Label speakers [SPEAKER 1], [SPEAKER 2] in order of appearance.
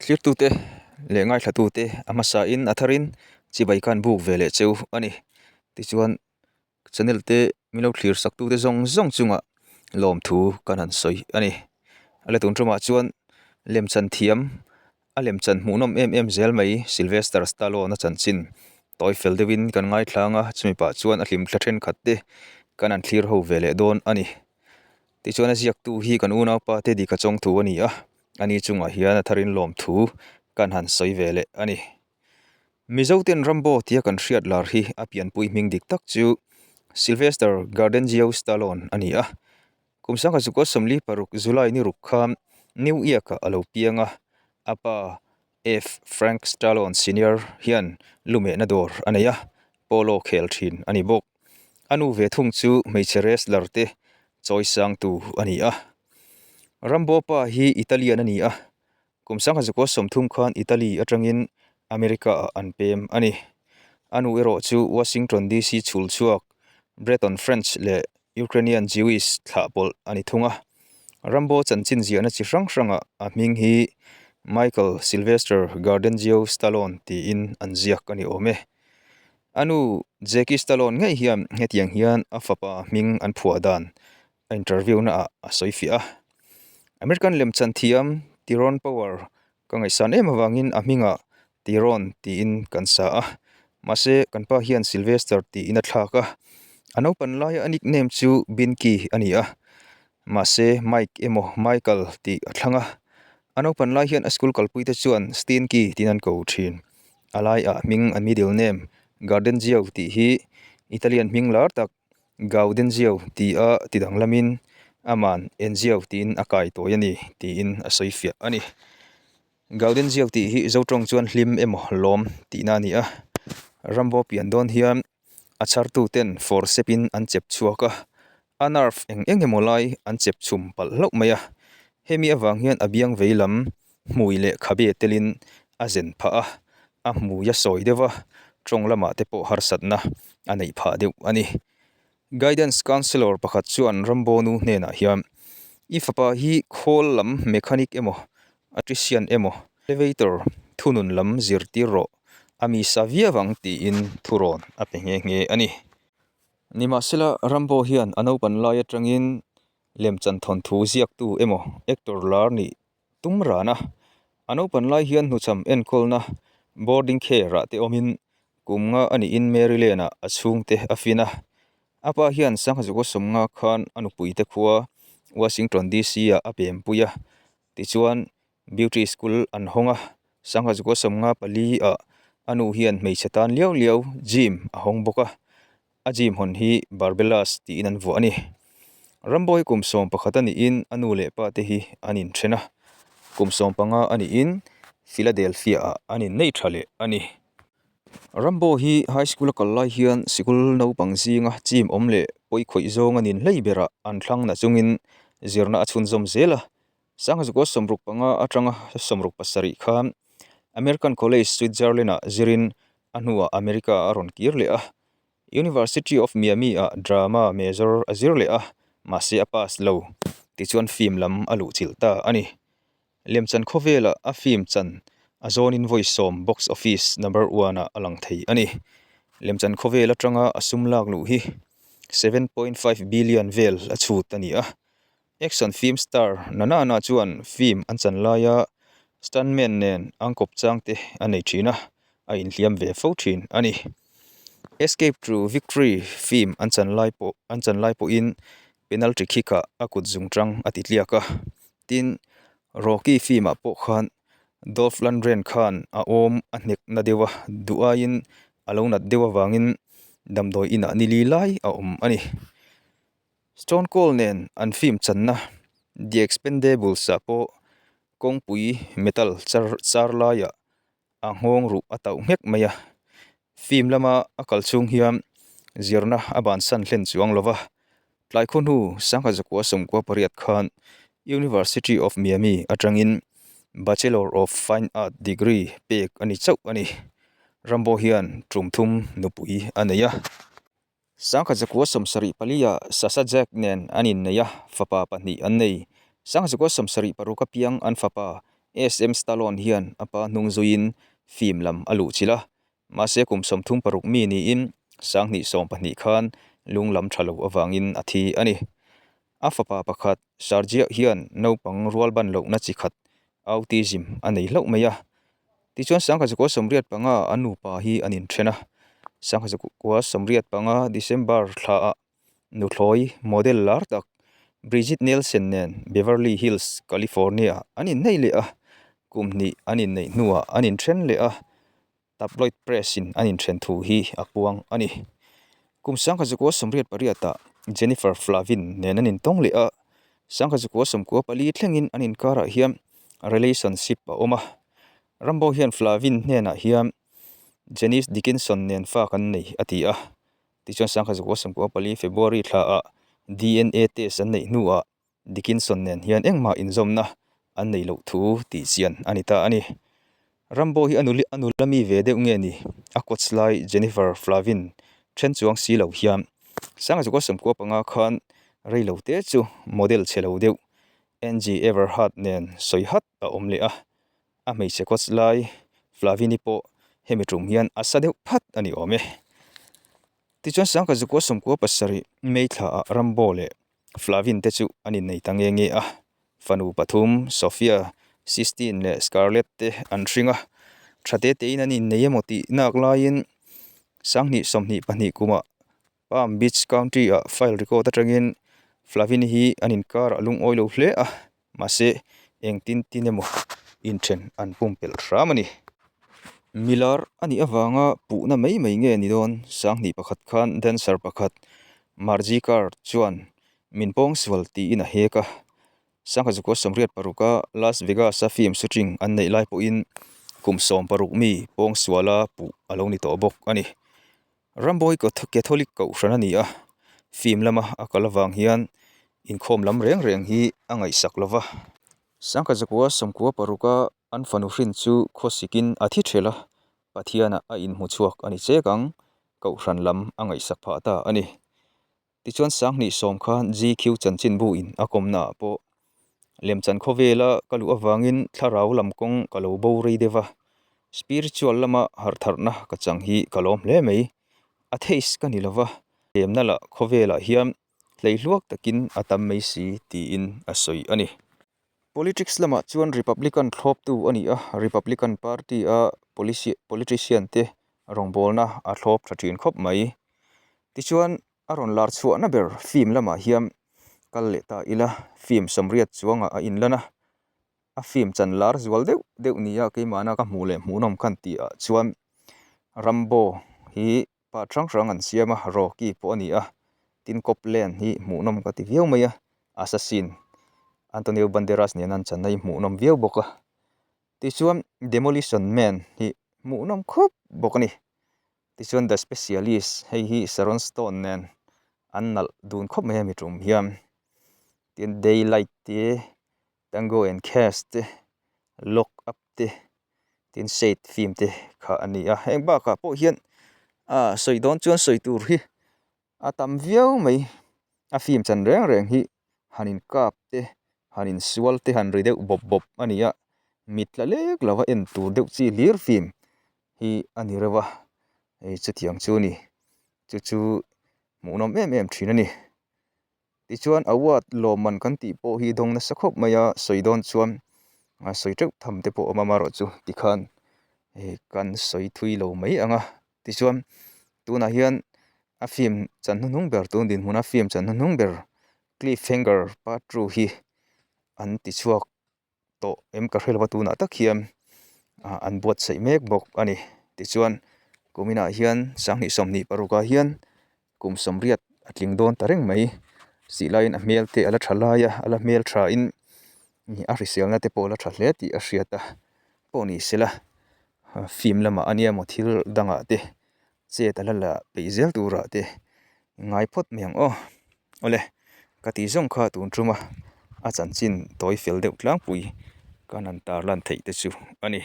[SPEAKER 1] Thlirtute leh ngaithlatute a hmasain a tharin chibai khan buk ve leh cheu a ni. Tichuan channel te min lo thlir sak tute zawng zawng chungah lawmthu kan han sawi a ni. A la tun tumah chuan lemchan thiam a lemchan hmuhnawm em em zel mai Sylvester Stallone a chanchin tawi fel deuhin kan ngaithlang a, chumi pah chuan a hlimthla thenkhat te kan han thlir ho ve leh dawn a ni. Tichuan a ziaktu hi kan unaupa te Dika Chawngthu a ni a, ani chungah hian a tharin lawmthu kan han sawi ve leh a ni. Mizoten Rambo tia kan hriat lar hi a pianpui hming dik tak chu Sylvester Gardenzio Stallone a ni a. Kum sangha 26 July ni ruk khan New York-ah a lo piang a, a pa F. Frank Stallone Senior hian lumehna dawr a nei a, polo khel thin a ni bawk. A nu ve thung chu hmeichhe wrestler te chawisangtu a ni a. Rambo pa hi Italian a ni a, Kum 1930 khan Italy atangin America-ah an pem a ni. A nu erawh chu Washington DC chhul chhuak Breton French leh Ukrainian Jewish thlah pawlh a ni thung a. Rambo chanchin ziahna chi hrang hrangah a hming hi Michael Sylvester Gardenzio Stallone tiin an ziak a ni awm e. A nu Jackie Stallone ngei hian hetiang hian a fapa hming an phuah dan a interview na ah a sawi fiah a. American lemchan thiam Tyrone Power ka ngaihsan em avangin a hmingah Tyrone tiin kan sa a, mahse kan pa hian Sylvester tiin a thlak a. A naupan laia a nickname chu Binky a ni a, mahse Mike emaw Michael tih a thlang a. A naupan lai hian a school kalpuite chuan Stinky tiin an ko thin. A laiah hming a middle name Gardenzio tih hi Italian hming lar tak Gaudenzio ti a ti danglamin aman Enzio tiin a kai tawi a ni tiin a sawi fiah a ni. Gaudenzio tih hi Zotawng chuan hlim emaw lawm tihna a ni a, Rambo pian dawn hian a chhartuten forcep in an chep chhuak a, a nerve eng eng emaw lai an chep chhum palh hlauh mai a, hemi avang hian a biang vei lam hmui leh khabe telin a zen phah a, a hmui a sawi deuh a, tawng lamah te pawh harsatna a neih phah deuh a ni. Guidance Counsellor pakhat chuan Rambo nu hnenah hian, I fapa hi khawl lam mechanic emaw, artisan emaw, elevator thunun lam zirtir rawh, a mi sa viau ang tiin thurawn a pe nghe nghe a ni. Nimahsela, Rambo hian a naupan lai atangin lemchan thawnthu ziaktu emaw, actor lar nih tum ran a, a naupan lai hian hnuchham enkawlna boarding care ah te awmin kum nga a niin Maryland ah a chhungte a fin a. A pa hian Sanghazuka sawmnga khan a nupui te khua Washington DC ah a pempui a, tichuan beauty school an hawng a, Sanghazuka 54 ah a nu hian hmeichhe tan liau liau gym a hawng bawk a. A gym hawn hi Barbelas tiin an vuah a ni. Rambo hi kum 11 a niin a nu leh pa te hi an inthen a, kum 15 a niin Philadelphia ah an innei tha leh a ni. Rambo hi high school a kal lai hian sikul naupang zinga chim awm leh pawi khawih zawng a nin hlei berah an thlang na chungin zirna a chhunzawm zel a. Sanghazuka 65 atanga 67 khan American College Switzerland ah zirin a hnuah America a rawn kir leh a, University of Miami ah drama major a zir leh a, mahse a pass lo, tichuan film lam a luh chilh ta a ni. Lemchan khawvelah a film chan a zawnin vawi sawm box office number one ah a lang thei a ni. Lemchan khawvel atanga a sum lak luh hi 7.5 billion vel a chhut a ni a, Action film star Nanana chuan film an chan laia stuntman nen an kawp chang te a nei thin a, a inhliam ve fo thin a ni. Escape to Victory film an chan lai pawh an chan lai pawhin penalty kick ah a kut zung tang a ti tliak a. Tin, Rocky film ah pawh khan Dolph Lundgren khan a awm a hnek na deuh a, duh aiin a lo nat deuh avangin damdawi inah ni li lai a awm a ni. Stone Cold nen an film channa The Expendables ah pawh kawngpui metal char char laiah a nghawng ruh a tauh nghek mai a. Film lama a kal chhung hian zirna a bansan hlen chuang lo va, tlai khaw hnu 1998 khan University of Miami atangin Bachelor of Fine Art degree pek a ni chauh a ni. Rambo hian tum thum nupui a nei a. 1974 ah Sasha Jack nen an innei a, fapa pahnih an nei. 1976 apiang an fapa SM Stallone hian a pa hnung zuiin film lam a luhchilh a, mahse kum 36 mi niin 2012 khan lung lam tha lo avangin a thi a ni. A fapa pakhat Sergio hian naupang rual ban lohna chi khat autism a nei hlauh mai a. Tichuan 1985 a nupa hi an inthen a, 1985 December thlaah Nuthlawi model lar tak Brigitte Nielsen nen Beverly Hills, California an inneih leh a, kum hnih an inneih hnuah an inthen leh a, tabloid press in an inthen thu hi a puang a ni. Kum 1988 ah Jennifer Flavin nen an intawng leh a, 1994 thlengin an inkarah hian relationship a awm a. Rambo hian Flavin hnenah hian Janice Dickinson nen fa kan nei a ti a. Tichuan 1994 February thlaah DNA test an neih hnuah Dickinson nen hian engmah inzawmna an neih loh thu tih chian a ni ta a ni. Rambo hi a nula a nula mi ve deuh nge ni? A coach lai Jennifer Flavin then chuang si lo hian 1995 khan rei lo te chu model chhe lo deuh Angie Everhart nen sawi hat a awm leh a. A hmeichhe coach lai Flavini pawh hemi tum hian a sa deuh phat a ni awm e. Tichuan 1997 May thlaah Rambo leh Flavin te chu an innei ta nge nge a, fanu pathum Sofia, Sistine leh Scarlett te an hring a, tha te tein an innei emaw tih nak laiin 2022 kumah Palm Beach County-ah file record atangin Flavini hi an inkarah lungawi lo hle a, mahse engtin tin emaw inthen an pumpelh hram a ni. Milar a nih avanga puhna mai mai nge ni dawn? 2001 khan dancer pakhat Margie Carr chuan min pawngsual tiin a hek a. 1986-a Las Vegas-a film shooting an neih lai pawhin kum 16 mi pawngsuala puh a lo ni tawh bawk a ni. Rambawi Catholic kohhran a ni a, film lama a kal avang hian inkhawm lam reng reng hi a ngaihsak lo va. 1996 an fanu hrin chu khawsikin a thi ṭhelh a, Pathianah a inhmu chhuak a ni chek ang, kohhran lam a ngaihsak phah ta a ni. Tichuan 2010 khan GQ chanchinbu in a kawmna ah pawh lemchan khawvela ka luh avangin thlarau lam kawng ka lo bo rei deuh a, spiritual lama harhtharhna ka chang hi ka lawm hle mai. Atheist ka ni lova, lemna lah khawvelah hian hleihluak takin a tam mai si tiin a sawi a ni. Politics lamah chuan Republican thlawptu a ni a, Republican Party a politician te rawngbawlna a thlawp tha thin khawp mai. Tichuan a rawn lar chhuahna ber film lamah hian kal leh ta ila, film sawmriat chuangah a inlan a, a film chan lar zual deuh deuh nia keimahna ka hmuh leh hmuhnawm khan tihah chuan Rambo hi Part hrang hrang an siam a, Rocky pawh a ni a, tin Copland hi hmuhnawm ka ti viau mai a, Assassin Antonio Banderas nena an channa hi hmuhnawm viau bawk a, tichuan Demolition Man hi hmuhnawm khawp bawk a ni, tichuan The Specialist hei hi Sharon Stone nen an nalh dun khawp mai a mi tum hian, tin Daylight te Tango and Cash te, Lock Up te, tin Shade film te kha a ni a, heng bakah pawh hian ah sawi dawn chuan sawi tur hi a tam viau mai, a film chan reng reng hi han in kap te, han in sual te han ri deuh bawp bawp a ni a, mit tla lek lova en tur deuh chi hlir film hi a ni reuh a, hei chutiang chu a ni, chu chu hmuhnawm em em thin a ni. Tichuan award lawmman kan tih pawh hi dawng nasa khawp mai a, sawi dawn chuan sawi teuh tham te pawh a awm a, amaherawhchu tikhan kan sawi thui lo mai ang a. Tichuan tunah hian a film chan hnuhnung ber tun dinhmuna film chan hnuhnung ber cliffhanger part two hi an ti chhuak tawh em ka hre lo a tunah tak hian ah an buatsaih mek bawk a ni tichuan kuminah hian 2026 ah hian kum sawmriat a tling dawn ta reng mai sih laiin a hmel te a la tha lai a a la hmel tha in a hriselna te pawh a la tha hle tih a hriat a pawh ni sela film lamah a nia maw thil dangah te chet a la la peih zel turah te ngai phawt mai ang aw. Awle, ka tih zawng kha tun tum a, a chanchin tawi fel deuh tlangpui kan han tar lan theih te chu a ni.